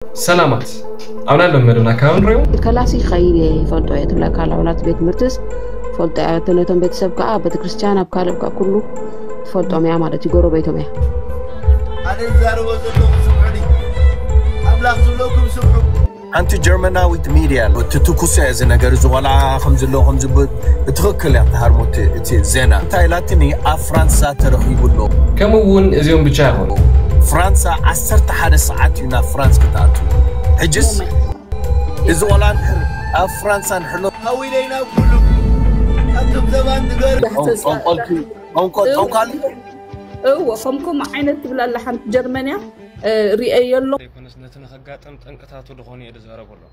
ሰላማት ኣብና ሎም መደብና ካብ ንሪኦ ከላሲ ኸይድ እየ ይፈልጦ እየ ትብለካ ኣላ ወላ ቤት ትምህርትስ ፈልጦ እያ ነቶም ቤተሰብ ከዓ ቤተክርስትያን ኣብ ካልእ ከዓ ኩሉ ትፈልጦም እያ ማለት እዩ ጎረቤቶም እያ ኣነ ዝዛረቦ ዘለኹ ስምዑኒ ኣምላኽ ዝብለኩም ስምዑ ሓንቲ ጀርመናዊት ሚድያ ትትኩሶ እዚ ነገር እዚ ቆልዓ ከም ዘለዎ ከም ዝብል ትኽክል እያ ትሃርሞ እቲ ዜና እንታይ ኢላትኒ ኣብ ፍራንሳ ተረኺቡ ኣሎ ከምኡ እውን እዚኦም ብቻ ይኾኑ ፍራንሳ ዓሰርተ ሓደ ሰዓት እዩ ናብ ፍራንስ ክትኣቱ ሕጅስ እዚ ቆልዓ ኣብ ፍራንሳ ንሕሎ ሃዊለይ ናብ ኩሉ ኣቱም ዘባን ንገር ጠንቆልቲ ጠንቆልቲ እዎ ከምኩም ዓይነት ትብላለ ሓንቲ ጀርመንያ ርእየዮ ኣሎ ዘይኮነስ ነቲ ንኸጋጥም ጠንቅታቱ ዝኾነ እየ ዝዛረብ ኣሎ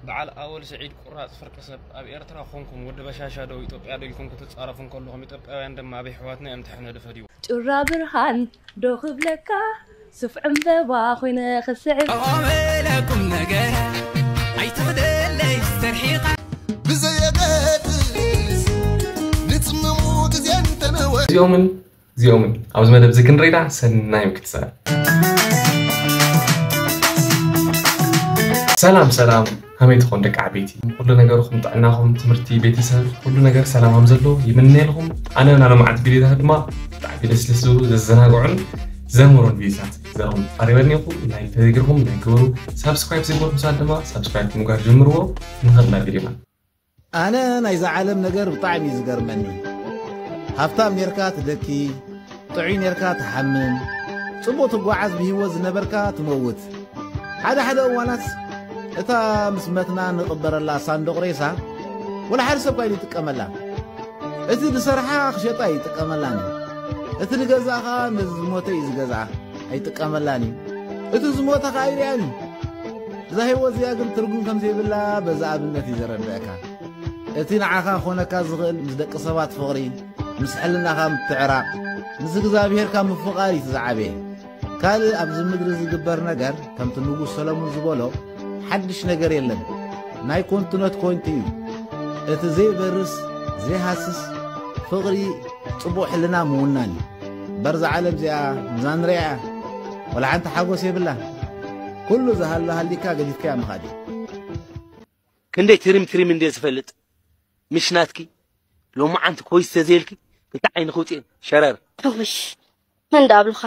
በዓል ኣወል ስዒድ ቁራፅ ፍርቂ ሰብ ኣብ ኤርትራ ኮንኩም ወዲ በሻሻ ዶ ኢትዮጵያ ዶ ኢልኩም ክትፃረፉ እንከለኹም ኢትዮጵያውያን ድማ ኣብ ኣሕዋትና እዮም ትሕነዱ ፈዲዎም ጩራ ብርሃን ዶ ክብለካ ሱፍ ዕምበባ ኮይነ ክስዕብ ቁም ነገር ኣይትኽደለይ ዝተርሒኻ ብዘየገድስ ንፅምሙ ግዜ እንተነወ እዚኦምን እዚኦምን ኣብዚ መደብ እዚ ክንረዳ ሰናይ ምክትሳል ሰላም ሰላም ከመይ ትኾን ደቂ ዓበይቲ ኩሉ ነገርኩም ጥዕናኹም ትምህርቲ ቤተሰብ ኩሉ ነገር ሰላም ከም ዘሎ ይምነየልኩም ኣነ ናሎማዓንቲ ቪዲዮታት ድማ ብጣዕሚ ደስ ደስ ዝብሉ ዘዘናግዑን ዘምህሩን ቪዲዮታት ዘኹም ቀሪበልኒኹ ናይ ተዘግርኩም ናይ ግበሩ ሳብስክራይብ ዘይገርኩም ሰባት ድማ ሳብስክራይብ ምግባር ጀምርዎ ንኸድና ቪዲዮና ኣነ ናይዛ ዓለም ነገር ብጣዕሚ እዩ ዝገርመኒ። ሃብታም ኔርካ ትደኪ፣ ጥዑይ ኔርካ ትሓምም፣ ጽቡቕ ትጓዓዝ ብህይወት ዝነበርካ ትመውት። ሓደ ሓደ እዋናት እታ ምስ መትና ንቕበረላ ሳንዱቕ ሬሳ ወላ ሓደ ሰብ ኳይኑ ይጥቀመላ። እቲ ዝሰርሓ ክሸጣ ይጥቀመላን እዩ። እቲ ዝገዝኣ ኸኣ ነዚ ዝሞተ እዩ ዝገዝኣ፣ ኣይጥቀመላን እዩ። እቲ ዝሞተ ኸኣ ኣይርኣን እዩ። እዛ ህይወት እዚኣ ግን ትርጉም ከም ዘይብላ በዚ ኣብነት እዩ ዘረድአካ። እቲ ንዓኻ ክኾነካ ዝኽእል ምስ ደቂ ሰባት ፍቕሪ፣ ምስ ሕልናኻ ምትዕራቕ፣ ምስ እግዚኣብሄርካ ምፍቓር እዩ እቲ ዝዓበየ። ካልእ ኣብዚ ምድሪ ዝግበር ነገር ከምቲ ንጉስ ሰሎሙን ዝበሎ ሓድሽ ነገር የለን። ናይ ኮንቱነት ኮንቱ እዩ። እቲ ዘይበርስ፣ ዘይሃስስ ፍቕሪ ጽቡቕ ሕልና ምውናን እዩ። እምበር እዛ ዓለም እዚኣ ምዛ ንሪኣ እያ። ወላ ሓንቲ ሓጎስ የብላን። ኩሉ ዝሃሎ ሃሊካ ገዲፍካያ ምኻድ እዩ። ክንደይ ትሪም ትሪም እንድየ ዝፈልጥ ምሽ ናትኪ ሎማዓንቲ ኮይስ ተዘይልኪ ክልተ ዓይንኺ ውፅኤን ሸረር እውሽ መን ዳኣብልኻ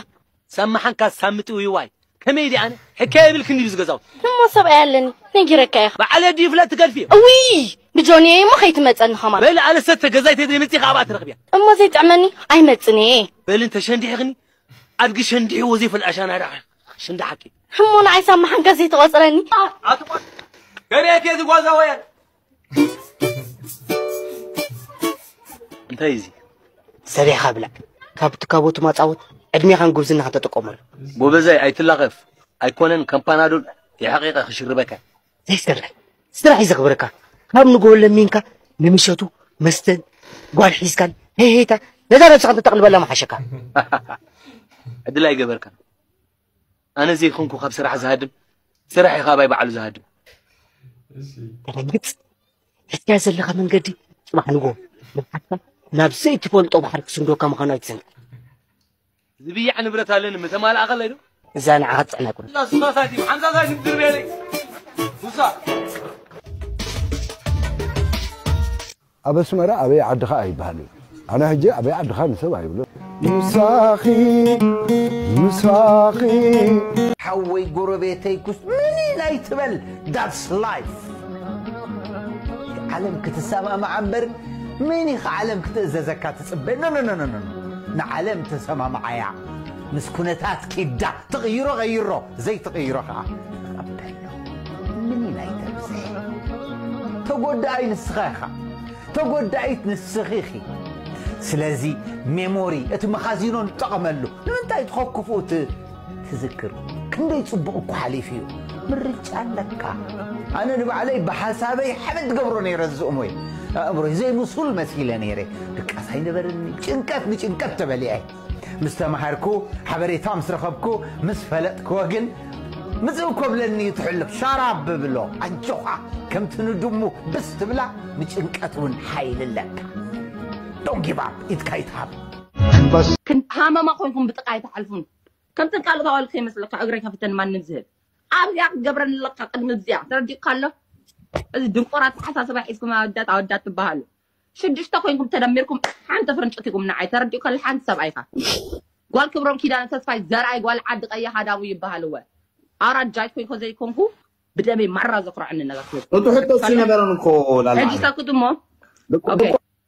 ሳምሓንካ ሳምጢ ውይዋይ ከመይ ድየ ኣነ ሕካየ የብልክን ድዩ ዝገዛውት እሞ ሰብኣይ ኣለኒ ነጊረካ ኢኻ በዓለ ድዩ ፍለጥ ትገድፍዮ እውይ ብጆኒ እየ እሞ ከይትመፀኒ ኸማን በል ኣነ ሰተ ገዛይ ተዘይመፂ ካብ ኣብኣ ትረኽብያ እሞ ዘይጥዕመኒ ኣይመፅን እየ በል እንተሸንዲሕኽኒ ኣድጊ ሸንዲሕዎ ዘይፈልጥ ኣሻናዳ ሽንዳ ሓቂ ሕሞና ኣይሳማሕን ገዜ ተቆፅረኒ ገሬት የዚ ጓዛ ወየ እንታይ እዚ ሰሪሕኻ ብላዕ ካብ ትካቦ ትማፃወት ዕድሜኻን ጉብዝናኻን ተጠቀመሉ ጎበዛይ ኣይትላቐፍ ኣይኮነን ከም ፓናዶል የሓቂቐ ክሽርበካ ዘይሰርሕ ስራሕ እዩ ዘኽብረካ ካብ ንጎ ለሚንካ ንምሸቱ መስተን ጓል ሒዝካን ሄሄታ ነዛ ነብስኻ እንተተቕልበላ ምሓሸካ ዕድል ኣይገበርካን ኣነ ዘይኮንኩ ካብ ስራሕ ዝሃድም ስራሕ እዩ ካባይ ባዕሉ ዝሃድም ተረግፅ ሕትያ ዘለኻ መንገዲ ፅባሕ ንጎ ንብዓትካ ናብ ዘይትፈልጦ ባሕሪ ክስንዶካ ምዃኑ ኣይትዘንግዕ ዝብያዕ ንብረት ኣለኒ ምተማልኣኸለይ ዶ እዛ ንዓኻ ትፅዕና ኣይኮነ እዛ ስሳሳት እዩ ሓምሳሳት እዩ ድርቤለይ ሱሳ ኣብ ኣስመራ ኣበይ ዓድኻ ኣይበሃልን። ኣነ ሕጂ ኣበይ ዓድኻ ንሰብ ኣይብሎ። ምሳኺ ምሳኺ ሓወይ ጎረቤተይኩስ ምን ኢላ ይትበል that's life ዓለም ክትሰማማዓ እምበር ምን ኢኻ ዓለም ክትእዘዘካ ትጽበ no no no no no ንዓለም ተሰማማዓያ ምስ ኩነታት ኪዳ ትቕይሮ ቐይሮ ዘይትቕይሮ ኸዓ ተቐበሎ ምን ኢላ ይተብዝሕ ተጎዳኣይ ንስኻ ኢኻ ተጎዳኢት ንስኺ ኢኺ። ስለዚ ሜሞሪ እቲ መኻዚኖ ንጠቐመሉ። ንምንታይ ትኸኩፍኡ እቲ ትዝክር? ክንደይ ጽቡቕ እኮ ሓሊፉ እዩ። ምርጫ ኣለካ። ኣነ ንባዕለይ ብሓሳበይ ሓመድ ገብሮ ነይረ ዝእሞይ። ኣእምሮይ ዘይምሱል መሲለ ነይረ። ድቃስ ኣይነበረኒ። ጭንቀት ንጭንቀት ተበሊዐ። ምስ ተማሃርኩ፣ ሓበሬታ ምስ ረኸብኩ፣ ምስ ፈለጥክዎ ግን ምጽእ እኮ ብለኒ እዩ ትሕልፍ። ሻራብ ብብሎ፣ ኣጆኻ ከምቲ ንድሙ ብስ ትብላ ንጭንቀት እውን ሓይሊ ኣለካ። Don't give up ኢትካ ይትሃብ። ሃመማ ኮይንኩም ብጥቃ ኣይትሓልፉን። ከምተን ካልኦት ኣዋልድ ከይመስለካ እግረይ ከፍተን ማንም ዝህብ ኣብዚኣ ክትገብረኒ ኣለካ። ቅድሚ እዚኣ ተረዲእካ ኣሎ። እዚ ድንቆር ኣተሓሳስባ ሒዝኩም ኣወዳት ኣወዳት ትበሃሉ ሽዱሽተ ኮይንኩም ተደሚርኩም ሓንቲ ፍርንጭት ኢኩም ንዓይ። ተረዲእካ ኣሎ። ሓንቲ ሰብኣይካ ጓል ክብሮም ኪዳነ ተስፋይ ዘርኣይ ጓል ዓዲ ቀይሕ ሃዳሙ ይበሃል። እወ ኣራጃይ ኮይኮ ዘይኮንኩ ብደመይ ማራ ዘኩርዐኒ ነገር ክብል። እቱ ሕቶ እሱ ነበረን እኮ ላላ ሕጂ ሰክት እሞ ኦኬ።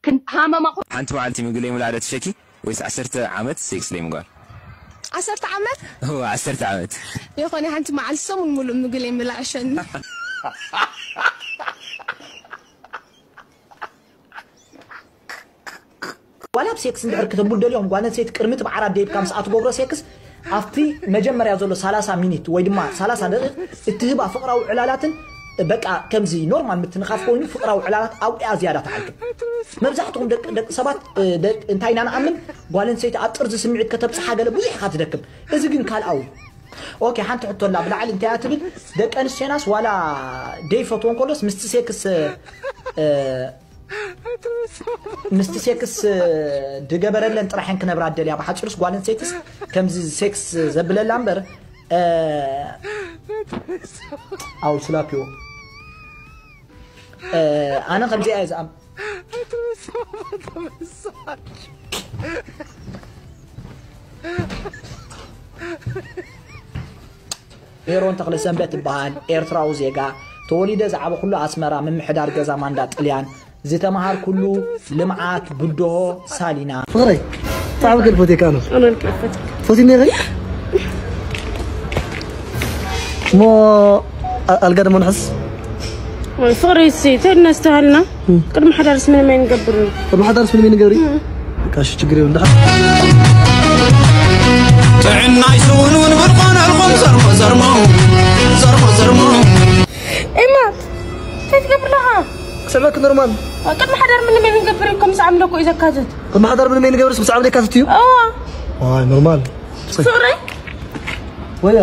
ክን ሃመማ ኮ ሓንቲ መዓልቲ ምግቢ ለይምብላዕ ዶ ትሸኪ ወይስ ዓሰርተ ዓመት ሴክስ ለይምግባር? ዓሰርተ ዓመት እወ ዓሰርተ ዓመት። የኾነ ሓንቲ መዓልቲ ሰሙን ሙሉእ ምግቢ ለይምብላዕ ሸኒ። ዋላ ኣብ ሴክስ እንድሕር ክተብሉ ደልዮም ጓል ኣንስተይቲ ቅድሚ እቲ ብዓራት ደይብካ ምስኣ ትገብሮ ሴክስ ኣብቲ መጀመርያ ዘሎ ሰላሳ ሚኒት ወይ ድማ ሰላሳ ደቂቕ እትህባ ፍቕራዊ ዕላላትን በቃ ከምዚ ኖርማል ምትንኻፍ ኮይኑ ፍቕራዊ ዕላላት ኣብኡ እያ ዝያዳ ትዓግብ። መብዛሕትኹም ደቂ ደቂ ሰባት እ፣ ደቂ- እንታይ ኢና ንኣምን ጓል ኣንስተይቲ ኣብ ጥርዚ ስምዒት ከተብፅሓ ገለ ብዙሕ ኢኻ ትደክም። እዚ ግን ካልኣዊ። ኦኬ ሓንቲ ሕቶ ኣላ ብላዕሊ እንታይ እያ ትብል ደቂ ኣንስትዮናስ ዋላ ደይፈትዎ እንከሎስ ምስቲ ሴክስ እ፣ ምስቲ ሴክስ ድገበረለን ጥራሕን ክነብራ ደልያ ብሓፂሩስ ጓል ኣንስተይትስ ከምዚ ሴክስ ዘብለላ እምበር ኣው ስላፒዎ ኣነ ከምዚ እየ ዝኣም ሜሮን ተኽለሰንበት እበሃል ኤርትራዊ ዜጋ ተወሊደ ዝዓበኹሉ ኣስመራ ምምሕዳር ገዛ ማንዳ ጥልያን ዝተምሃርኩሉ ልምዓት ብድሆ ሳሊና። ፍቕረይ ብጣዕሚ ግን ፈትየካ ኣሎ። ኣነ ልክፈት ፈትዩ ነይረ እሞ ኣልጋ ደሞ ንሕስ ፍቕረይ ሲ ተድና ዝተሃልና ቅድሚ ሓዳርስ ምንም ኣይንገብርን። ቅድሚ ሓዳርስ ምንም ኣይንገብር። በቃ እሺ ችግር የለን። ጥዕናይ ስውንውን ብልኾነልኹም ዘርሞ ዘርሞ ዘርሞ ዘርሞ ኤማ እንታይ ትገብር ኣለኻ? ክስዕበክ ኖርማል። ቅድሚ ሓዳር ምንም ኣይንገብር እዩ ከም ሰዓም ደኮ እዩ ዘካትት። ቅድሚ ሓዳር ምንም ኣይንገብርስ ምስ ዓብደ ካትት እዩ። እዋ። ዋይ ኖርማል። ፍቕረይ ወያ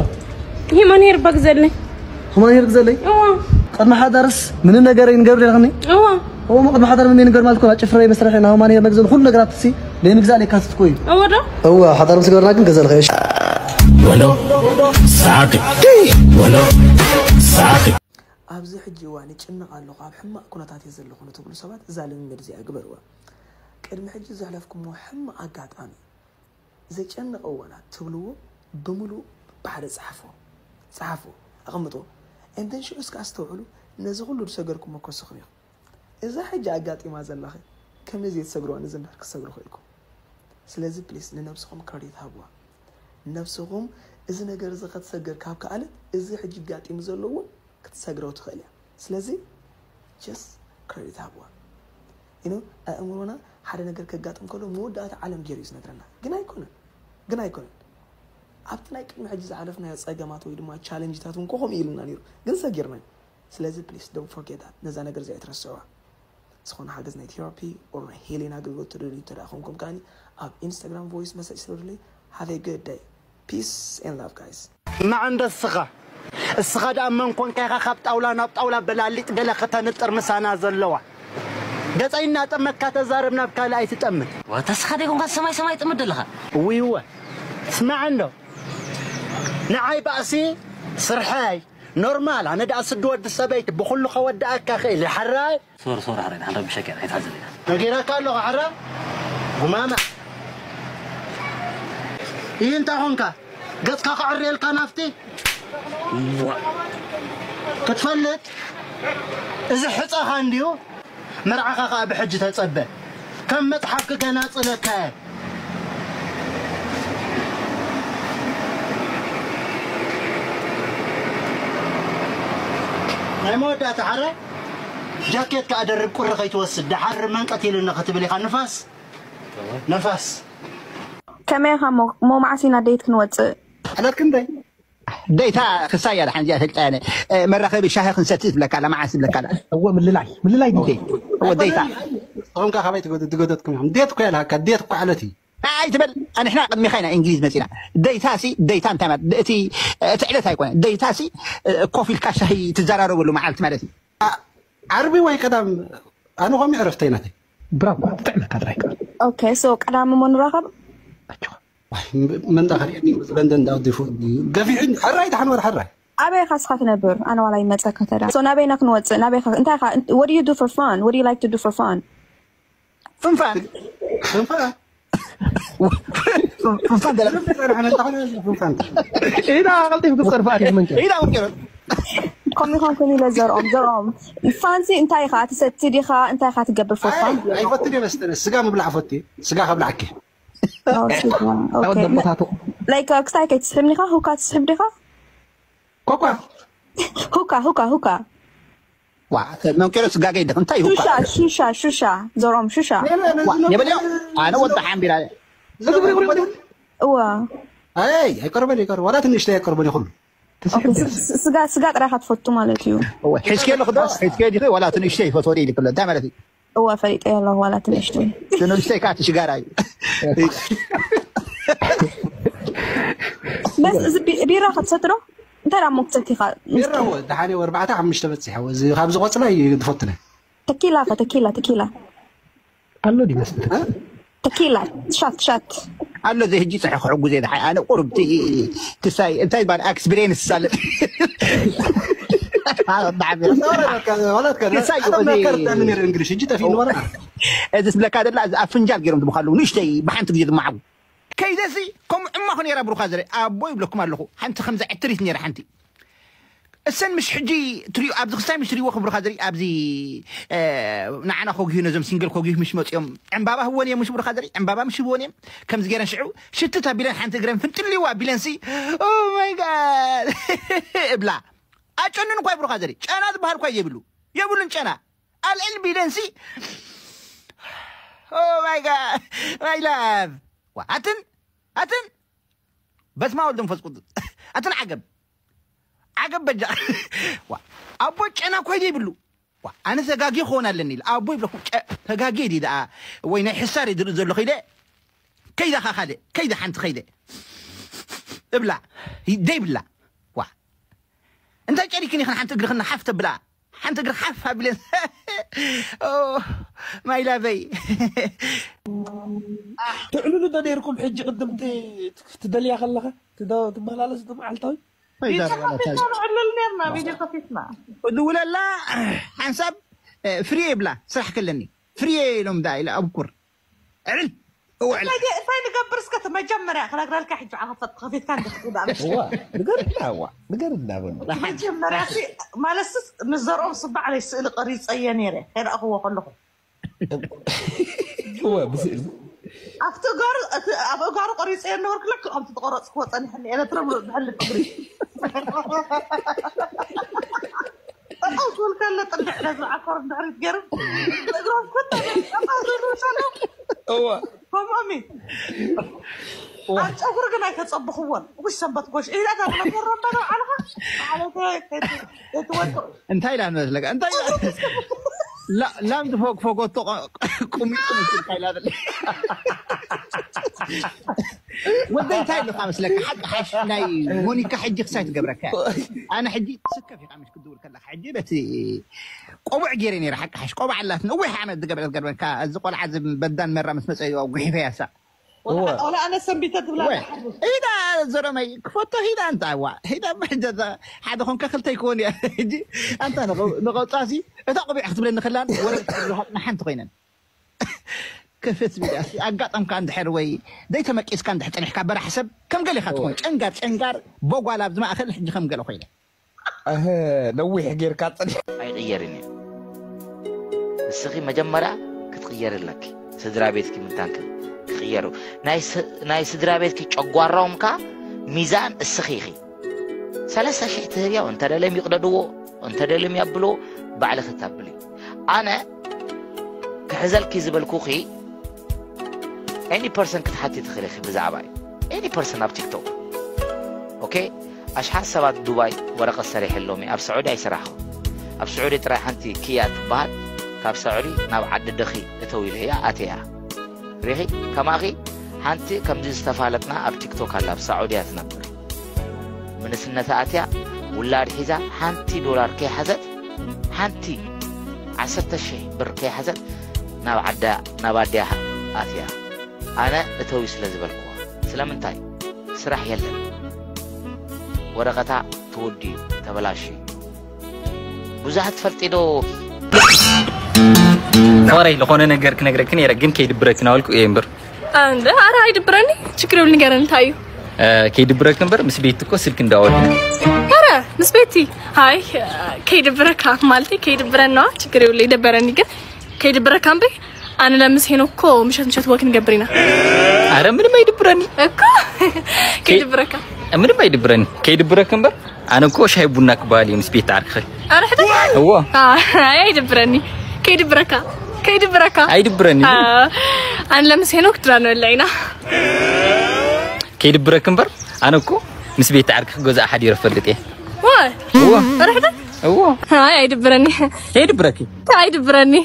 ሂማን ሄር ባግ ዘለይ። ሂማን ሄር ዘለይ። እዋ። ቅድሚ ሓዳርስ ምንም ነገር ኣይንገብር ይረኽኒ። እዋ። እዋ ቅድሚ ሓዳር ምንም ኣይንገብር ማለት ኮና ጭፍረ መስረሒ ና ሂማን ሄር መግዘን ኩሉ ነገራት ሲ ለምግዛእ ለካትት ኮይ። እዋ ዶ። እዋ ሓዳር ምስ ገበርና ግን ገዛ ለኸሽ። ወሎ ሳቅ ወሎ ሳቅ ኣብዚ ሕጂ እዋን ይጭነቕ ኣለኹ፣ ኣብ ሕማቕ ኩነታት እየ ዘለኹ ንትብሉ ሰባት እዛ ልምምድ እዚኣ ግበርዋ። ቅድሚ ሕጂ ዘሕለፍኩሞ ሕማቕ ኣጋጣሚ፣ ዘጨነቐ እዋናት ትብልዎ ብምሉእ ብሓደ ጸሓፍዎ። ጸሓፍዎ፣ ኣቐምጥዎ። And then ሽዑ እስከ ኣስተውዕሉ፣ ነዚ ኩሉ ዝሰገርኩሞ ከስኽም ኢኹም። እዛ ሕጂ ኣጋጢማ ዘላኺ ከመይ ዘይትሰግርዋ ንዝንዳር ክትሰግሩ ኽኢልኩም። ስለዚ ፕሊስ ንነብስኹም ክረዲት ሃብዋ። ነብስኹም እዚ ነገር እዚ ኸትሰግር ካብ ከኣለት እዚ ሕጂ ኣጋጢሙ ዘሎ እውን ክትሰግረው ትኽእል እያ። ስለዚ just ክረዲት ሃብዋ። You know ኣእምሮና ሓደ ነገር ከጋጥም ከሎ መወዳእታ ዓለም ገይሩ እዩ ዝነግረና። ግን ኣይኮነን። ግን ኣይኮነን። ኣብቲ ናይ ቅድሚ ሕጂ ዝሓለፍናዮ ጸገማት ወይ ድማ ቻለንጅታት እውን ከምኡ ኢሉና ነይሩ። ግን ሰጊርናዮ። ስለዚ please don't forget that ነዛ ነገር እዚኣ ኣይትረስዕዋ። ዝኾነ ሓገዝ ናይ ቴራፒ or ናይ ሂሊንግ ኣገልግሎት ትደልዩ እንተ ደኣ ኮንኩም ከኣኒ ኣብ ኢንስታግራም ቮይስ መሰጅ ስደዱለይ። Have a good day. Peace and love guys. ንዓ እንዶ እስኻ እስኻ ደኣ መን ኮንካ ኢኻ ካብ ጣውላ ናብ ጣውላ በላሊጥ ገለ ከተንጥር ምሳና ዘለዋ? ገጸይ እናጠመካ ተዛረብ ናብ ካልእ ኣይትጠምት። ዋታ እስኻ ደይኮንካ ሰማይ ሰማይ ጥምት ዘለኻ? እውይ እወ ስማዕ እንዶ ንዓይ ባእሲ ስርሐይ ኖርማል ኣነ ደኣ ስዲ ወዲ ሰበይቲ ብኹሉ ከወድኣካ ክእል እየ ሓራይ። ሶሪ ሶሪ ሓራይ ንሓንረብሸካ ኢና ኣይትሓዘለና። ነጊረካ ኣለኹ ሓራ ጉማማ። ይህ እንታይ ኾንካ? ገጽካ ክዕርየልካ ናፍቲ ክትፈልጥ እዚ ሕጸኻ እንድዩ። መርዓኻ ኸኣ ብሕጂ ተጸበ። ከም መጽሓፍ ክገናጽለካ እየ። ናይ መወዳእታ ሓረ ጃኬት ከኣ ደርብ ቁሪ ከይትወስድ ደሓር መንቀት ኢሉኒ ክትብል ኢኻ ንፋስ ነፋስ። ከመይ ኢኻ እሞ እሞ መዓስ ኢና ዴት ክንወፅእ? ዕለት ክንደይ? ደይታ ክሳይ እያ ደሓን እዚኣ ፈልጣ እያ መራኸቢ ሻሂ ክንሰቲ ትብለካ ኣላ መዓስ ትብለካ ኣላ። እወ ምልላይ ምልላይ ግደይ። እወ ደይታ። ንስኹም ከ ካበይ ትገ- ትገደትኩም ኢኹም? ዴት እኮ የልሃካ ዴት እኮ ዕለት እዩ። ኣይ ትበል ኣንሕና ቅድሚኻ ኢና እንግሊዝ መፂና። ደይታ ሲ ደይታ እንታይ ማለት እቲ እቲ ዕለት ኣይኮነ ደይታ ሲ ኮፍ ኢልካ ሻሂ ትዘራረበሉ መዓልቲ ማለት እዩ። ዓርቢ ወይ ቀዳም ኣነ ኮሚ ዕረፍተይ ናተይ። ብራኳ ትጥዕመካ ጥራይ። ኦኬ ሶ ቀዳሚ እሞ ንራኸብ። መንዳ ከሪአኒ ለንደን ዳውዲፉ ገፊዑ ሕራይ ተሓንወር ሕራይ ኣበይ ኢኻ እስኻ ትነብር? ኣነ ዋላ ይመጸካ ተዳ። So ናበይ ኢና ክንወጽእ? ናበይ ኢኻ? እንታይ ኢኻ? What do you do for fun? What do you like to do for fun? ፍንፋን ፍንፋን ፍንፋን ደለ ፍንፋን ኣነ እንተኾነ ፍንፋን ኢዳ ቀልጢፍ ክፀርፋ ኣሪፍ መንከ ኢዳ ወንጀል ኮሚኾን ኮን ኢለ ዘርኦም ዘርኦም ፋንሲ እንታይ ኢኻ? ትሰቲ ዲኻ? እንታይ ኢኻ ትገብር for fun? ኣይፈትድ እየ መስተ ስጋ ምብላዕ ፈት ስጋ ከብላዕኪ ወደቦታቱ ላይክ ክስታይ ከይትስሕብኒ ኢኻ? ሁካ ትስሕብ ዲኻ? ኮኳ ሁካ ሁካ ሁካ ዋ መንከረ ስጋገ ይደኽ እንታይ ይሁካ ሹሻ ሹሻ ሹሻ ዘርኦም ሹሻ የበልዮ ኣነ ወጣ ሓምቢራ እዋ ኣይ ኣይቀርበን ይቀርብ ዋላ ትንሽተይ ኣይቀርበን ይኹሉ ስጋ ስጋ ጥራይ ኢኻ ትፈቱ ማለት እዩ። ሕዝኬ ልኽዶ ሕዝኬ ዲኸ ዋላ ትንሽተይ ይፈትወ ኢልክሎ እንታይ ማለት እዩ? እዋ ፈሊጠ ኣለኹ ዋላ ትንሽተይ ትንሽተይ ካቲ ሽጋራ እዩ በስ እዚ ቢ- ቢራ ክትሰቲ ዶ? እንታይ ዳ ሞክሰት ኢኻ? ይረወ ደሓነ ወርባዕተ ሓሙሽተ በፂሐ እዚ ካብዚ ቆፅላ እዩ ዝፈትነ ተኪላ ከ ተኪላ ተኪላ ኣሎ ድዩ መስተ ተኪላ ሻት ሻት ኣሎ እዚ ሕጂ ፅሑ ክሕጉዘ ዝሓይ ኣነ ቁርብቲ ክሳይ እንታይ ባል ኣክስፒሪየንስ ሳለ እንግሊሽ ሕጂ ጠፊኡ ወረ እዚ ስብለካ ደላ እዚ ኣብ ፍንጃል ገይሮም ትብካ ኣለዉ ንእሽተይ ብሓንቲ ግዜ ዝመዓጉ ከይደሲ ከምኡ ዕማኹ ነይራ ብሩኻ ዘረ ኣቦ ይብለኩም ኣለኹ ሓንቲ ከምዚ ዕትሪት ነይራ ሓንቲ እሰን ምሽ ሕጂ ትሪኡ ኣብዚ ክሳይ ምሽ ትሪእዎ ክብሩኻ ዘርኢ ኣብዚ ንዓና ኮጊሁ ነዞም ሲንግል ኮጊሁ ምሽ መፅኦም ዕምባባ ህወን እዮም ምሽ ብሩኻ ዘርኢ ዕምባባ ምሽ ህወን እዮም ከምዚ ገይረን ሽዑ ሽትት ኣቢለን ሓንቲ እግረን ፍንጥልዋ ኣቢለንሲ ማይ ጋድ እብላ ኣጨኑን እኳ ይብሩኻ ዘርኢ ጨና ዝበሃል እኳ የብሉ የብሉን ጨና ኣልዕል ቢለንሲ ማይ ጋድ ማይ ላቭ ኣትን ኣትን በስማ ወልድ መንፈስ ቅዱስ ኣትን ዓገብ ዓገብ በጃ ኣቦ ጨና ኮይደ ይብሉ ኣነ ተጋጊ ክኾን ኣለኒ ኢለ ኣቦ ይብለኩ ተጋጊ ዲ ደኣ ወይ ናይ ሕሳር ይድርኢ ዘለኹ ኢለ ከይዳ ኻኻደ ከይዳ ሓንቲ ከይደ እብላ ደይብላ ዋ እንታይ ጨሪክን ይኽን ሓንቲ እግርኽን ሓፍ ተብላ ሓንቲ እግሪ ሓፍ ኣቢለን ማይ ላቨይ ትዕልሉ ዶ ነይርኩም ሕጂ ቅድም ትደልያ ከለኻ ትመላለስ ዶ መዓልታዊ ቪዲዮ ከፊትና ንዕልል ነርና ቪዲዮ ከፊትና እድውለላ ሓንሳብ ፍርየ ይብላ ስራሕ ከለኒ ፍርየ ኢሎም ዳ ኢለ ኣብኩር ዕልል እውዕል እንታይ ንገብር እስከ እቲ መጀመርያ ክነግረልካ ሕጂ ዓኸፈት ከፊትካ እንድክትዳ እዋ ንገርና እዋ ንገርና በሉ መጀመርያ ሲ ማለትስ ንዘርኦም ስባዕ ለይ ስእሊ ቀሪፀየ ነይረ ከይረእኽዎ ከለኹ እዋ ብስእሊ ኣብቲ እጋሩ እቲ ኣብ እጋሩ ቆሪፀ የነበርኩ ልክዕ ከምቲ ተቆረፅክዎ ፀኒሐኒ ኤለትረ ብሕልፍ እግሪ ጠጠው ክብል ከሎ ጥንድሕ ኢለ ዝዓኮር ድሕሪት ገይሩ እግሮም ኩታ ጠጠው ዝብሉ ሰለ እዋ ከምኦም ኣብ ፀጉሪ ግን ኣይተፀብኽዎን ውሽ ሰንበት ጎሽ ኢላ ተብለኮሮ እምበረ ዓልኻ ዓለተ ከይትወድቕ እንታይ ኢላ መስለካ እንታይ ኢላ ላ- ላም ዝፈግፈጎቶ ቁሚጡ መስልካ ኢላ ዘለ ወደ እንታይ ኢልካ መስለካ ሓቂ ሓሽ ናይ ሞኒካ ሕጂ ክሳይ ትገብረካ ኣነ ሕጂ ትስከፍ ኢኻ ምሽ ክድውል ከለካ ሕጂ በቲ ቆቡዕ ገይረ ነይረ ሓቂ ሓሽ ቆቡዕ ኣላት ነዊሕ ዓመት ዝገበረት ገርበካ እዚ ቆልዓ እዚ በዳን መራ ምስ መፀ ጉሒፈያ ሳ ወላ ኣነ ሰንቢተ ትብላ ኢዳ ዘረመይ ክፈቶ ሂዳ እንታ ዋ ሂዳ ምሕጀዛ ሓደ ኮንካ ክልተ ይኮን እያ ሕጂ ኣንታ ንቐውፃሲ እታ ቆቢዕ ክትብለኒ ከላን ወረ ክትብልሃጥና ሓንቲ ኮይነን ከፈት ሚድያ ኣጋጠምካ እንድሕር ወይ ዘይተመቂስካ እንድሕር ፀኒሕካ በራሕ ሰብ ከም ገለ ኢኻ ትኾን ጨንጋር ጨንጋር ቦጓል ኣብዚ ማእኸል ሕጂ ከም ገለ ኮይነ ኣሀ ነዊሕ ጌርካ ፅኒ ኣይቕየርን እዩ። ንስኺ መጀመርያ ክትቕየሪ ኣለኪ። ስድራ ቤትኪ ምንታንኪ ክቕየሩ። ናይ ስ- ናይ ስድራ ቤትኪ ጨጓራኦም ከ ሚዛን እስኺ ኢኺ። ሰለስተ ሽሕ ትህብዮ እንተደልዮም ይቕደድዎ እንተደልዮም ያብልዎ ባዕልኺ ተብሊ። ኣነ ክሕዘልኪ ዝበልኩኺ any person ክትሓቲ ትኽእሊ ኢኺ ብዛዕባይ any person ኣብ ቲክቶክ okay ኣሽሓት ሰባት ዱባይ ወረቐት ሰሪሐሎም እየ ኣብ ስዑዲ ኣይሰራሕኹ ኣብ ስዑዲ ጥራይ ሓንቲ ክያ ትበሃል ካብ ሳዑዲ ናብ ዓዲ ደኺ እተው ኢለ እያ ኣትያ ሪኺ ከማኺ ሓንቲ ከምዚ ዝተፋለጥና ኣብ ቲክቶክ ኣላ ኣብ ሳዑዲ እያ ትነብር ምንስነታ ኣትያ ውላድ ሒዛ ሓንቲ ዶላር ከይሓዘት ሓንቲ ዓሰርተ ሽሕ ብር ከይሓዘት ናብ ዓዳ ናብ ኣዲኣ ኣትያ ኣነ እተዊ ስለ ዝበልክዋ ስለምንታይ ስራሕ የለን ወረቐታ ወዲ ተበላሽ ብዙሓት ትፈልጢ ዶ? ፍቕረይ ዝኾነ ነገር ክነግረኪ ነይረ ግን ከይድብረኪ ናበልኩ እየ እምበር። እንደ ኣረ ኣይድብረኒ ችግር የብሉ ንገረን እንታይ እዩ? ከይድብረኪ እምበር ምስ ቤቲ እኮ ስልክ እንዳወሉ። ኣረ ምስ ቤቲ ሃይ ከይድብረካ ማለት ከይድብረና ችግር የብሉ ይደበረኒ ግን ከይድብረካ እምበይ ኣነ ለምስ ሄኖ እኮ ምሸት ምሸት ወክ ንገብር ኢና። ኣረ ምንም ኣይድብረኒ። እኮ ከይድብረካ ምንም ኣይድብረኒ። ከይድብረኪ እምበር ኣነ እኮ ሻሂ ቡና ክበሃል እየ ምስ ቤት ዓርክኺ። ኣረ ሕደ እዎ ኣይ ኣይድብረኒ። ከይድብረካ ከይድብረካ ኣይድብረኒ። ኣነ ለምስ ሄኖ ክድራ ንበልዕ ኢና። ከይድብረኪ እምበር ኣነ እኮ ምስ ቤት ዓርክኺ ገዛ ሓዲረ ፈልጥ እየ። ዋይ እዎ ኣረ ሕደ እዎ ኣይ ኣይድብረኒ። ከይድብረኪ ኣይድብረኒ።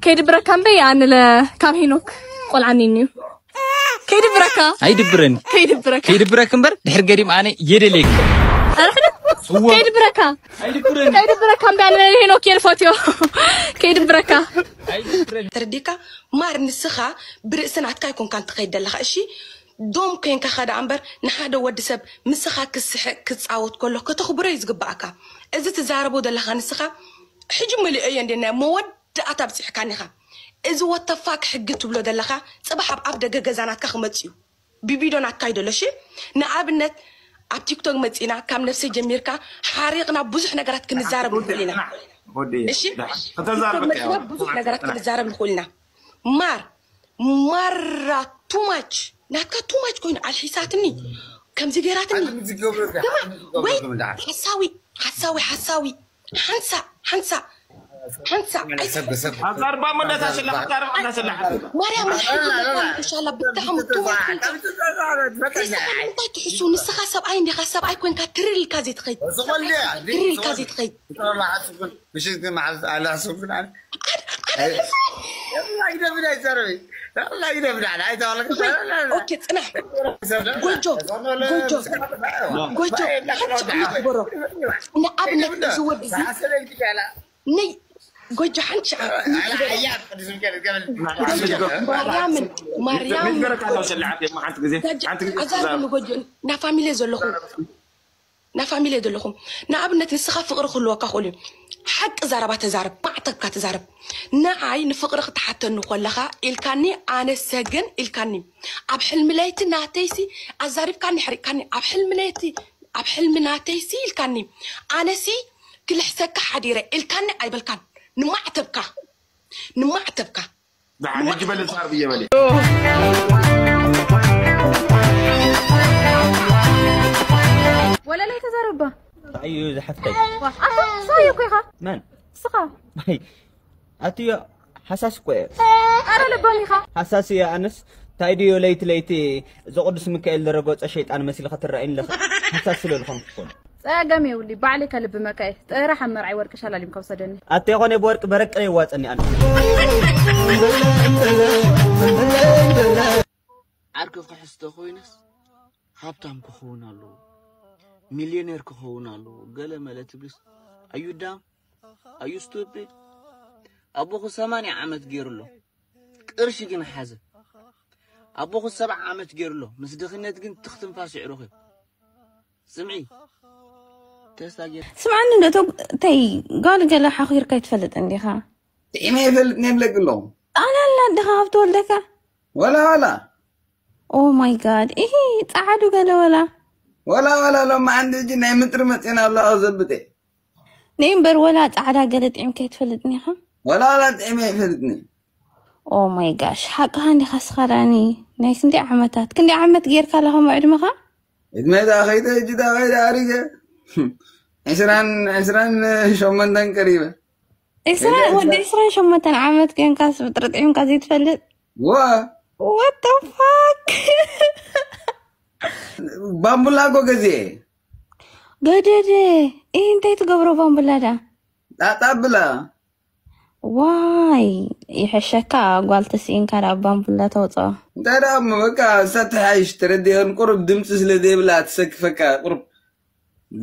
ከይድብረካ እምበይ ኣነ ለ ካብ ሄኖክ ቆልዓኒ እዩ። ከይድብረካ ኣይድብረኒ። ከይድብረካ ከይድብረኪ እምበር ድሕር ገዲም ኣነ የደልየኪ። ኣረ ሕደ እዎ ከይድብረካ ኣይድብረኒ። ከይድብረካ እምበይ ኣነ ለ ሄኖክ የልፈትዮ። ከይድብረካ ተረዲካ ማር ንስኻ ብርእሲ ናትካ ኣይኮንካን ትኸይድ ዘለኻ እሺ ዶም ኮንካ ኸዳ እምበር ንሓደ ወዲ ሰብ ምስኻ ክስሕቅ ክጻወት ከሎ ከተኽብሮ እዩ ዝግባኣካ እዚ ትዛረቦ ዘለኻ ንስኻ ሕጂ መሊኦ እየ እንደ ናይ መወዳእታ ብፂሕካኒ ኢኻ እዚ ወተፋ ክሕጊ ትብሎ ዘለኻ ፅባሕ ኣብ ኣፍ ደገ ገዛ ናትካ ክመፅ እዩ ቢቢዶ ናትካ እዩ ደሎ እሺ ንኣብነት ኣብ ቲክቶክ መፂና ካብ ነብሰይ ጀሚርካ ሓሪቕና ብዙሕ ነገራት ክንዛረብ ንኽእል ኢና እሺ ቲክቶክ መፂና ብዙሕ ነገራት ክንዛረብ ንኽእል ኢና ማር ማራ ቱማች ናትካ ቱማች ኮይኑ ኣልሒሳትኒ ከምዚ ገይራትኒ ወይ ሓሳዊ ሓሳዊ ሓሳዊ ሓንሳ ሓንሳ ሓንሳ ኣዛርባ መለስ ኣሸላ ኣዛርባ እንዳሸላ ማርያም ሓንሳ ብጣዕሚ ቱማች እንታይ ትሕሱ ንስኻ ሰብኣይ እንዲኻ ሰብኣይ ኮንካ ትርር ኢልካ ዘይትኸይድ ትርር ኢልካ ዘይትኸይድ ምሽት ግን መዓልቲ ኣላ ስጉን ኣነ ኦኬ ፅናሕ ጎጆ ጎጆ ጎጆ ሓንቲ ጫማ ግበሮ ንኣብነት እዚ ወዲ እዚ ነይ ጎጆ ሓንቲ ጫማ ማርያምን ማርያምን ኣዛርብሉ ጎጆ እና ፋሚሊ ዘለኹ ና ፋሚሊ ዘለኹም ንኣብነት ንስኻ ፍቕሪ ክህልወካ ክእሉ እዩ ሓቂ ዘረባ ተዛረብ ማዕተብካ ተዛረብ ንዓይ ንፍቕሪ ክትሓተኒ ኮለኻ ኢልካኒ ኣነሰ ግን ኢልካኒ ኣብ ሕልሚ ለይቲ ናተይሲ ኣዛሪብካኒ ሕሪቅካኒ ኣብ ሕልሚ ለይቲ ኣብ ሕልሚ ናተይሲ ኢልካኒ ኣነሲ ክልሕሰካ ሓዲረ ኢልካኒ ኣይበልካን ንማዕተብካ ንማዕተብካ ደሓን ሕጂ በል ዛር ብየ በል ወለላይ ተዛረባ እዩ ዝሓፍተይ ኣታ ሳዮ እኮ ኢኻ መን ስኻ ኣትዮ ሓሳስ እኮ እየ ኣረ ለባም ኢኻ ሓሳስ እየ ኣነስ እንታይ ድዮ ለይቲ ለይቲ እዚ ቅዱስ ሚካኤል ዝረገጾ ሸይጣን መሲልካ ትረኣይኒ ኣለኻ ሓሳስ ስለ ዝኾንኩ እኮ ጸገም የብሉይ ባዕለይ ከልብመካ እየ ጥራሕ ኣብ መርዓይ ወርቂ ሸላሊምካ ውሰደኒ ኣተይ ኾነ ብወርቂ በረቂ የዋፀኒ ኣነ ዓርኪ ክሕዝ ተኾይነስ ሃብታም ክኸውን ኣለዎ ሚልዮኔር ክኸውን ኣለዎ ገለ መለ ትብልስ ኣዩ ዳም ኣዩ ስቱፒድ ኣቦኹ ሰማንያ ዓመት ገይሩ ኣሎ ቅርሺ ግን ሓዘ ኣቦኹ ሰብዓ ዓመት ገይሩ ኣሎ ምስ ድኽነት ግን ትኽትንፋስ ይዕሩኺ ስምዒ ተስታ ገይሩ ስምዓኒ እንዶ ተይ ጓል ገለ ሓኺርካ ይትፈልጥ እንዲኻ ጥዒመ ይፈልጥ ነብለቂ ኣለኹ ኣላላ ድኻ ኣብ ተወልደካ ወላ ወላ ኦ ማይ ጋድ ኢሂ ጻዓዱ ገለ ወላ ወላ ወላ ሎም ዓንዲ እጂ ናይ ምጥሪ መጽና ኣሎ ዘብጤ ነይ እምበር ወላ ጻዕዳ ገለ ጥዒምካ ይትፈልጥኒ ኢኻ ወላ ወላ ጥዒመ ይፈልጥኒ ኦ ማይ ጋሽ ሓቅኻ እንዲኻ ስኻ ዳኒ ናይ ክንደይ ዓመታት ክንደይ ዓመት ጌርካ ኣለኻ ምዕድመኻ ዕድመ ዳ ኸይደ እጂ ዳ ኸይደ ኣሪገ ዕስራን ዕስራን ሸሞንተን ቀሪበ ዕስራን ወዲ ዕስራን ሸሞንተን ዓመት ኮይንካስ ብጥርጥዒምካ ዘይትፈልጥ ዋ What the fuck ባምቡላ እኮ ገዜ ገደደ ይህ እንታይ ትገብሮ ባምቡላ ዳ ጣጣ ብላ ዋይ ይሕሸካ ጓል ተስኢንካ ዳ ባምቡላ ተውፅኦ እንታይ ዳ እሞ በቃ እሳ ትሓይሽ ተረዲአን ቁሩብ ድምፂ ስለ ዘይብላ ትሰክፈካ ቁሩብ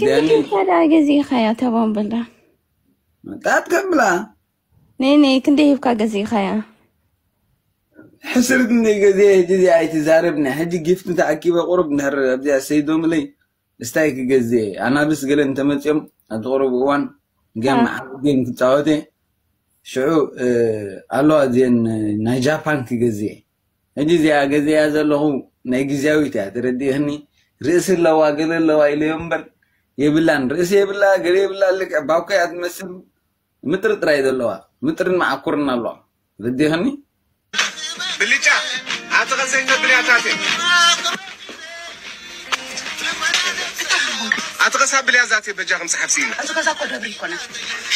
ክንዲ ሒብካ ዳ ገዚእኻያ እታ ባምቡላ ጣት ከብላ ነይ ነይ ክንደይ ሂብካ ገዚእኻያ ሕስርት እንደ ገዜ ሕጂ እዚኣ ኣይትዛረብና ሕጂ ጊፍት ተኣኪበ ቁሩብ እንድሕር ኣብዚኣ ሰይዶምለይ እስታይ ክገዝእ እየ። ኣናብስ ገለ እንተመፅኦም ኣብዚ ቅሩብ እዋን ጌም መዓት ጌም ክፃወት እየ። ሽዑ ኣለዋ እዚአን ናይ ጃፓን ክገዝእ እየ። ሕጂ እዚኣ ገዚኣ ዘለኹ ናይ ግዝያዊት እያ፣ ተረዲእኽኒ? ርእሲ ኣለዋ ገለ ኣለዋ ኢለዮ እምበር የብላን። ርእሲ የብላ፣ ገለ የብላ፣ ልክዕ ባኮ እያ ትመስል። ምጥሪ ጥራይ ዘለዋ፣ ምጥርን መዓኩርን ኣለዋ። ተረዲእኽኒ? ብልጫ፣ ኣቲ ኸሰይ ተብልያ ዛቴ። ኣቲ ኸሳ ብልያ ዛቴ በጃ ከም ሰሓብ ሲኢና። እዚ ገዛ እኮ ደብሪ ይኮነ።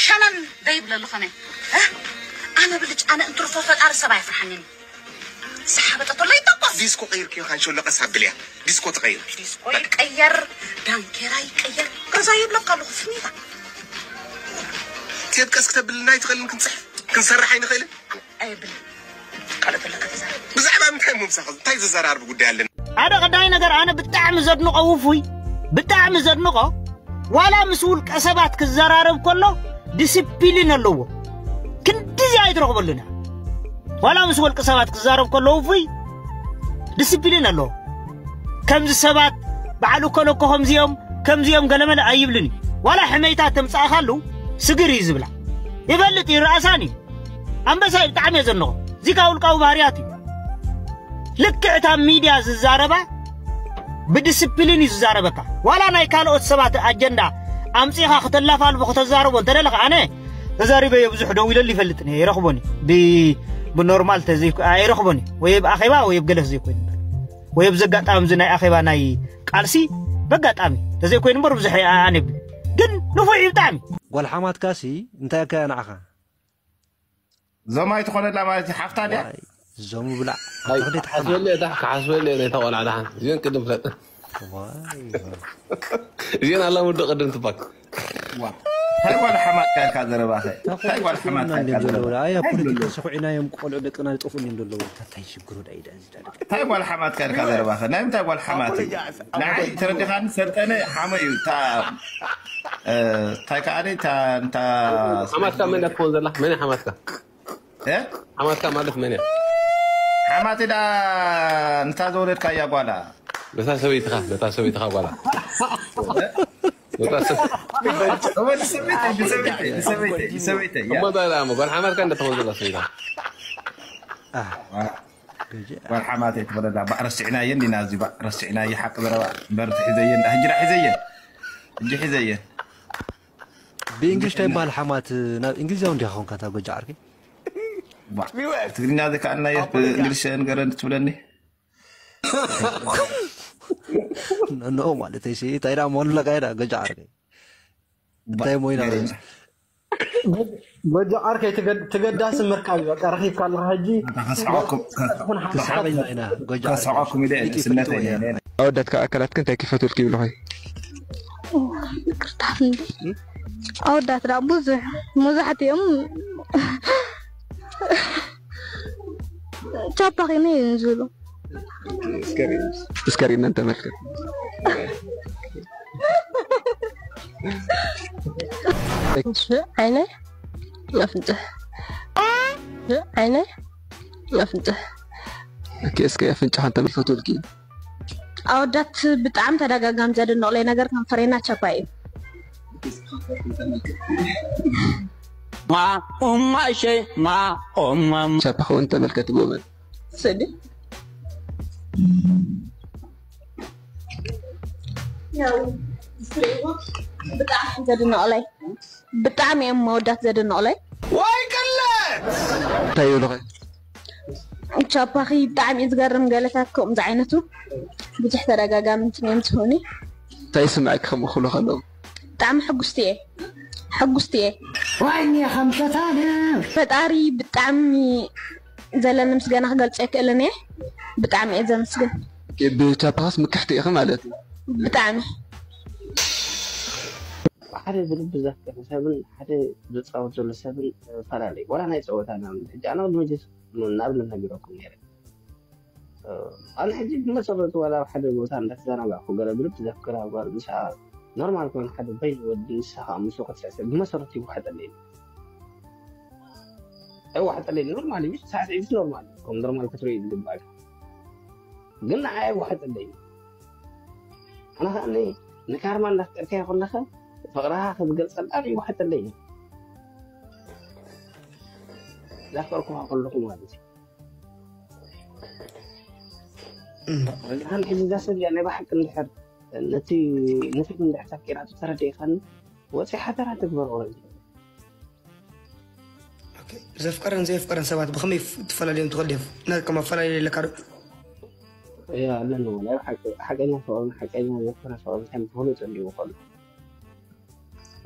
ሸነን ደይብለሉ ኸመይ? እ? ኣነ ብልጫ፣ ኣነ እንትርፎ ፈጣሪ ሰብ ኣይፍርሓንን። ዝሓበጠቶ ለይተኮስ። ዲስኮ ቀይርክዮ ካንሾሎ ቀሳ ብልያ። ዲስኮ ተቐይር። ዲስኮ ይቀየር፣ ዳንኬራ ይቀየር። ገዛ ይብለካ ኣለኹ ፍኒታ። ቴብ ቀስ ክተብልና ኣይትኽእልን ክንጽሕፍ? ክንሰርሕ ኣይንኽእልን? ኣይብልን። ካልኦት ኣለካ ተዛረብ። ብዛዕባ ምንታይ እሞ ምሳኻ እንታይ ዘዘራርብ ጉዳይ ኣለና? ሓደ ቀዳይ ነገር ኣነ ብጣዕሚ ዘድንቖ ውፉይ፣ ብጣዕሚ ዘድንቖ ዋላ ምስ ውልቀ ሰባት ክዘራረብ ከሎ ዲሲፕሊን ኣለዎ። ክንድዚ ኣይትረኽበሉን እያ። ዋላ ምስ ውልቀ ሰባት ክዛረብ ከሎ ውፉይ ዲሲፕሊን ኣለዎ። ከምዚ ሰባት በዓል እኮ ለኮ ከምዚኦም፣ ከምዚኦም ገለመለ ኣይብልን እዩ። ዋላ ሕመይታ ተምጻእኻሉ ስግር እዩ ዝብላ። ይፈልጥ እዩ፣ ርኣሳን እዩ። ኣንበሳ እዩ፣ ብጣዕሚ እየ ዘንቖ። እዚ ካብ ውልቃዊ ባህርያት እዩ። ልክዕ እታ ሚድያ ዝዛረባ ብዲስፕሊን እዩ ዝዛረበካ። ዋላ ናይ ካልኦት ሰባት ኣጀንዳ ኣምጺኻ ከተላፋልፎ ከተዛረቦ እንተደለኻ፣ ኣነ ተዛሪበዮ ብዙሕ ደው ኢለሉ ይፈልጥን እየ፣ ይረኽቦን እዩ። ብ-፣ ብኖርማል ተዘይኮ-፣ ኣይረኽቦን እዩ። ወይ ኣብ ኣኼባ ወይ ኣብ ገለስ ዘይኮይኑ እምበር። ወይ ኣብዚ ኣጋጣሚ እዚ ናይ ኣኼባ ናይ ቃልሲ በጋጣሚ ተዘይኮይኑ እምበር ብዙሕ ኣነ ግን ንፉዕ እዩ ብጣዕሚ። ጓል ሓማትካሲ እንታይ እያ ንዓኻ? ዞም ኣይትኾነላ ማለት እዩ፣ ሓፍታ ድያ? ዋይ፣ ዞም ብላዕ። ኣይ፣ ኣቶ ክደት ሓማ። ክሓስበሉ እየ፣ ዳሕ ክሓስበሉ እየ፣ ነታ ቆልዓ ደሓን። እዚኦን ቅድም ፍለጥ። ዋይ፣ ዋይ። እዚኦን ኣላ ሙዶ ቅድም ትባል። ዋ። እንታይ ጓል ሓማትካ ኢልካ ዘረባኸ? እንታይ ጓል ሓማትካ ኢልካ ዘረባ? ኣያ ፖለቲካ ሰኹዒናዮም ቆልዑ ደቅና ዝጠፍኡ እዮም ዘለዉ። እንታይ ሽግሩ ዳይ ዳይ እንታይ ጓል ሓማትካ ኢልካ ዘረባኸ? ናይ ምንታይ ጓል ሓማት እዩ? ንዓይ ተረዲኻኒ፣ ሰልጠነ ሓመ እዩ። እታ፣ እ፣ እንታይ ከኣ ደይ፣ እታ፣ እታ ሓማትካ መን እያ ትኸውን ዘላ? መን እያ ሓማትካ? እ? ሓማትካ ማለት መን እያ? ሓማት እዳ ንታ ዘወለድካያ ጓላ። ነታ ሰበይትኻ፣ ነታ ሰበይትኻ ጓላ። ነታ ሰብ-፣ ወዲ ሰበይተይ፣ ንሰበይተይ፣ ንሰበይተይ፣ ንሰበይተይ፣ ያ። እሞ እንታይ ደኣ እሞ ጓል ሓማትካ እንዳ ትኸውን ዘላ ሰበይትኻ? ጓል ሓማተይ ትበለላ፣ ባዕ ረሲዕናየን ዲና፣ እዚ ባዕ ረሲዕናየ፣ ሓቂ ዘረባ እምበር፣ እቲ ሒዘየን፣ ዳ ሕጂ ዳ ሒዘየን፣ ሕጂ ሒዘየን። ብእንግሊሽ እንታይ ይበሃል ሓማት? ናብ እንግሊዛዊ እንዲኻ ኾንካ፣ እታ ጎጃ ዓርከይ። ባዕ፣ ትግርኛ ዘይከኣልናዮ፣ ብእንግሊሽ ንገረኒ ትብለኒ? ኖ፣ ማለት እሺ፣ እንታይ ደኣ መሆን ኣለካ፣ ይዳ ጎጃ ዓርከይ? እንታይ ሞ ኢና ገረና። ጎጆ ዓርከይ ትገድ-፣ ትገዳሲ ምርካብ እዩ። በቃ ረኺብካ ኣለኻ ሕጂ። ኣታ ከስሕቐኩም፣ ይኹን ሓንቲ ክስሕቐና ኢና፣ ጎጆ ዓርከይ። ከስሕቐኩም ኢለ እየ፣ ኢትዮ ንእስነተይ ፍልጥዎ እየ። እየ። ኣወዳት ከዓ ኣካላትክን እንታይ ከይፈትወልኪ ይብልኹ? ይቅርታ እንዴ። ኣወዳት ደኣ ብዙሕ፣ መብዛሕትኦም ቻፓ ኺነ እዮም ዝብሉ። እስከ ሪእና እንተመልከት። እሺ፣ ዓይነ ኣፍንጭ። ዓይነ ኣፍንጭ። ኦኬ፣ እስከ ኣፍንጫኻ እንተመልከት ወልቂ። ኣወዳት ብጣዕሚ ተደጋጋሚ ዘደንቕለይ ነገር ከንፈረይ ናቸኳ እዩ። ማ ኦማ እሸ ማ ኦማ ቻፓ ኸውን ተመልከት ብእመን። ስዲ። ያው፣ ብጣዕሚ ዘደንቕለይ። ብጣዕሚ እዮም መወዳት ዘደንቕለይ። ወይ ቅለት! እንታይ ይብሉኸ? ቻፓኺ ብጣዕሚ እዩ ዝገርም፣ ገለታት ከምዚ ዓይነቱ ብዙሕ ተደጋጋሚ እንትን እዮም ትህቡኒ። እንታይ ይስምዐኪ ከምኡ ክብሉ ከለዉ? ብጣዕሚ ሕጉስቲ እየ። ሕጉስቲ እየ። ዋይኒ ከም ፈታነ። ፈጣሪ ብጣዕሚ ዘለኒ ምስጋና ክገልጾ ኣይክእልን እየ። ብጣዕሚ እየ ዘመስግን። ብቻፓስ ምክሕቲ ኢኺ ማለት እዩ። ብጣዕሚ። ሓደ ብልቢ ዘፍቅር ሰብን ሓደ ዝጻወት ዘሎ ሰብን ፈላለዩ። ዋላ ናይ ጸወታ ንኣብነት፣ ሕጂ ኣነ ቅድሚ ሕጂ ንኣብነት ነጊረኩም ነይረ። ኣነ ሕጂ ብመሰረቱ ዋላ ኣብ ሓደ ቦታ እንዳተዘናጋዕኩ ገለ ብልቢ ዘፍቅራ ጓል ምሳኣ ኖርማል ኮይኑ ሓደ በይኑ ወዲ ንሳ ከዓ ምስኡ ክትስዕስዕ ብመሰረቱ ይዋሕጠለይ። ኣይዋሕጠለይ፣ ኖርማል እዩ፣ ሳዕስዒት ኖርማል እዩ፣ ከም ኖርማል ክትርእዩ ዝግባእ እዩ። ግን ንዓይ ኣይዋሕጠለይ። ኣነ ከዓ እኒ ንካርማ እንዳፍቀርካዮ ከለኻ ፍቕርኻ ክትገልጸላ ይውሕጠለይ እዩ። እንዳፍቀርኩኻ ከለኹ ማለት እዩ። እም። ርግሓን ሕጂ እዛ ሰብ እዚኣ ናይ ብሓቂ እንድሕር ነቲ ነቲ እንድሕር ተፍቂራቶ ተረዲእኻኒ ወፂእ ሓደራ ትግበር ኦረዲ። ኦኬ፣ ዘፍቀረን ዘየፍቀረን ሰባት ብኸመይ ይፍ- ትፈላለዮም ትኽእል ድዮም? ናይ ከም ኣፈላለዩ ኣለካ ዶ? እያ ኣለኒ ናይ ብሓቂ ሓቀኛ ፍቕርን ሓቀኛ ዘይኮነ ፍቕርን ከም ፍሉጥ እንዲሁ ከሎ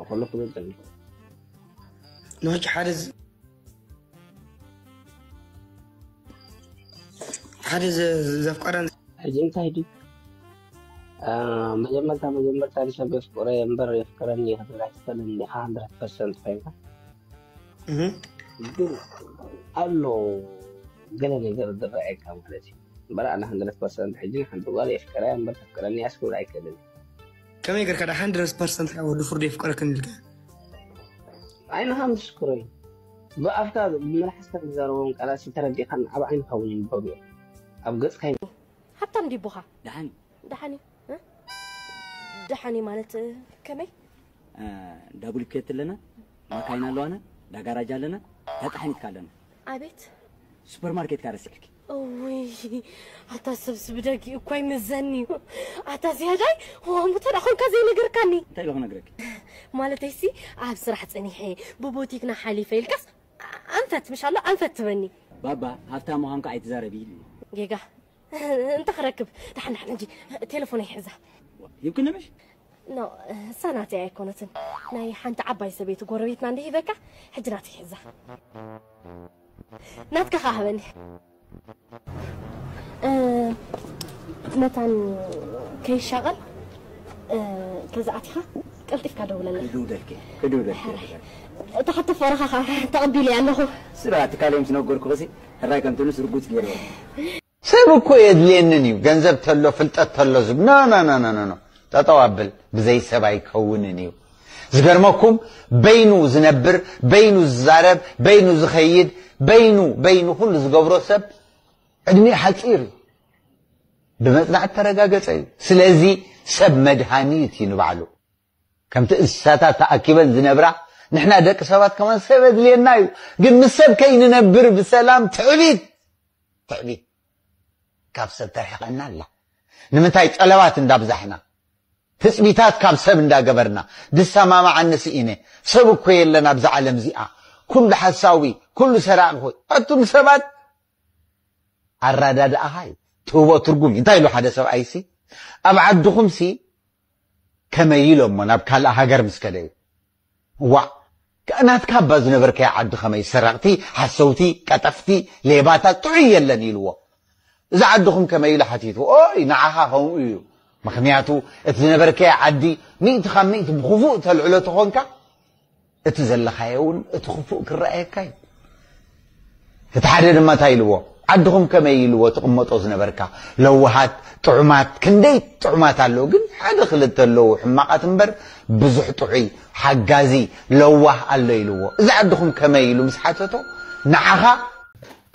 ከሎ ፍሉጥ እንዲሁ ንሕጂ ሓደ ዝ- ሓደ ዘ- ዘፍቀረን ሕጂ እንታይ ድዩ? አ፣ መጀመርታ መጀመርታ ንሰብ የፍቅሮ እየ እምበር የፍቅረኒ እየ ክትብል ኣይትኽእልን ኢኻ፣ ሃንድረድ ፐርሰንት ኮይንካ። እህ፣ ግን ኣሎ ገለ ነገር ዝረኣየካ ማለት እዩ። እምበር ኣነ ሃንድረድ ፐርሰንት ሕጂ ንሓንቲ ጓል የፍቅራ እየ እምበር ተፍቅረኒ እያ ክብል ኣይክእልን። ከመይ ገርካ ዳ ሓንድረድ ፐርሰንት ወዲ ፍርዱ የፍቀረክን ኢልካ? ዓይንኻ ምስክሮ እዩ። ብኣፍካ ብመልሓስካ ትዛረቦም ቃላት ተረዲእካ ኣብ ዓይንኻ እውን ይንበቡ እዮም። ኣብ ገጽካ ሃብታም ዲቡኻ ደሓን ደሓኒ እ? ደሓኒ ማለት እ፣ ከመይ እ፣ እንዳ ቡልኬት ኣለና፣ ማካይና ኣለዋና፣ እንዳ ጋራጅ ኣለና፣ እንዳ ጣሕኒትካ ኣለና። ኣቤት ሱፐርማርኬትካ ረሲዕልኪ። እውይ ኣታ ሰብስብ ደጊ እኳ ይምዘኒ እዩ። ኣታ ዝያዳይ ሆምተ ዳ ኾንካ ዘይነገርካኒ እንታይ ኢለ ክነግረኪ? ማለተይሲ ኣብ ስራሕ ጸኒሐ ብቦቲክና ሓሊፈ ኢልካስ ኣንፈት ምሻሎ ኣንፈት ትበኒ ባባ ሃብታም ምዃንካ ኣይትዛረቢ ኢሉ። ጌጋ እንተ ክረክብ ደሓን ደሓን ሕጂ ቴሌፎን ይሕዛ ሂብክኒ ምሽ? ኖ እሳ ናተይ ኣይኮነትን ናይ ሓንቲ ዓባይ ሰበይቲ ጎረቤትና እንደ ሂበካ ሕጂ ናተይ ሕዛ ናትካ ከዓ ሃበኒ እ፣ መታን ከይሻቐል እ፣ ተዛኣቲኻ ቀልጢፍካ ደውለለይ ክድውደልኪ ክድውደልኪ እታ ሕቶ ፈረኻ ከዓ ተቐቢለ ኣለኹ ስራ እቲ ካልኦም ዝነገርኩ ኸሲ ሕራይ ከምትንስ ርጉፅ ገይርዎ ሰብ እኮ የድልየንን እዩ ገንዘብ ተሎ ፍልጠት ተሎ ዝብ ኖ ኖ ኖ ኖ ኖ ኖ ጠጠው ኣብል ብዘይ ሰብ ኣይከውንን እዩ ዝገርመኩም በይኑ ዝነብር በይኑ ዝዛረብ በይኑ ዝኸይድ በይኑ በይኑ ኩሉ ዝገብሮ ሰብ ዕድሚኡ ሓፂር እዩ ብመፅናዕት ተረጋገፀ እዩ ስለዚ ሰብ መድሃኒት እዩ ንባዕሉ ከምቲ እንስሳታት ተኣኪበን ዝነብራ ንሕና ደቂ ሰባት ከማን ሰብ የድልየና እዩ ግን ምስ ሰብ ከይንነብር ብሰላም ትዕቢት ትዕቢት ካብ ሰብ ተርሕቐና ኣላ ንምንታይ ጠለባት እንዳብዛሕና ትፅቢታት ካብ ሰብ እንዳገበርና ድሰማማዓኒ ስኢነ ሰብ እኮ የለን ኣብዛ ዓለም እዚኣ ኩሉ ሓሳዊ ኩሉ ሰራቂ ኮይ ኣቱም ሰባት ኣረዳድኣኻ እዩ ትህቦ ትርጉም እዩ እንታይ ኢሉ ሓደ ሰብኣይሲ ኣብ ዓድኹምሲ ከመይ ኢሎሞ ናብ ካልእ ሃገር ምስ ከደ እዩ ዋእ ናትካ እባ ዝነበርካዮ ዓዲ ከመይ ሰረቕቲ ሓሰውቲ ቀጠፍቲ ሌባታት ጥዑይ የለን ኢልዎ እዚ ዓድኹም ከመይ ኢሉ ሓቲቱ ኦይ ንዓኻ ከምኡ እዩ ምኽንያቱ እቲ ዝነበርካዮ ዓዲ ሚእቲ ካብ ሚእቲ ብክፉእ ተልዕሎ ተኾንካ እቲ ዘለኻዮ እውን እቲ ክፉእ ክረኣየካ እዩ እቲ ሓደ ድማ እንታይ ኢልዎ ዓድኹም ከመይ ኢልዎ ትቕመጦ ዝነበርካ ለዋሃት ጥዑማት ክንደይ ጥዑማት ኣለዉ ግን ሓደ ክልተ ኣለዉ ሕማቓት እምበር ብዙሕ ጥዑይ ሓጋዚ ለዋህ ኣሎ ኢልዎ እዚ ዓድኹም ከመይ ኢሉ ምስ ሓተቶ ንዓኻ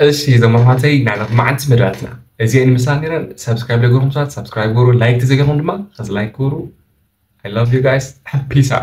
እሺ ዘመሓተይ ናዕና መዓልቲ መደባትና እዚአን ምሳን ነረን subscribe ለገርኩም ሰባት subscribe ገሩ like ተዘገርኩም ድማ ከዚ like ገሩ I love you guys peace out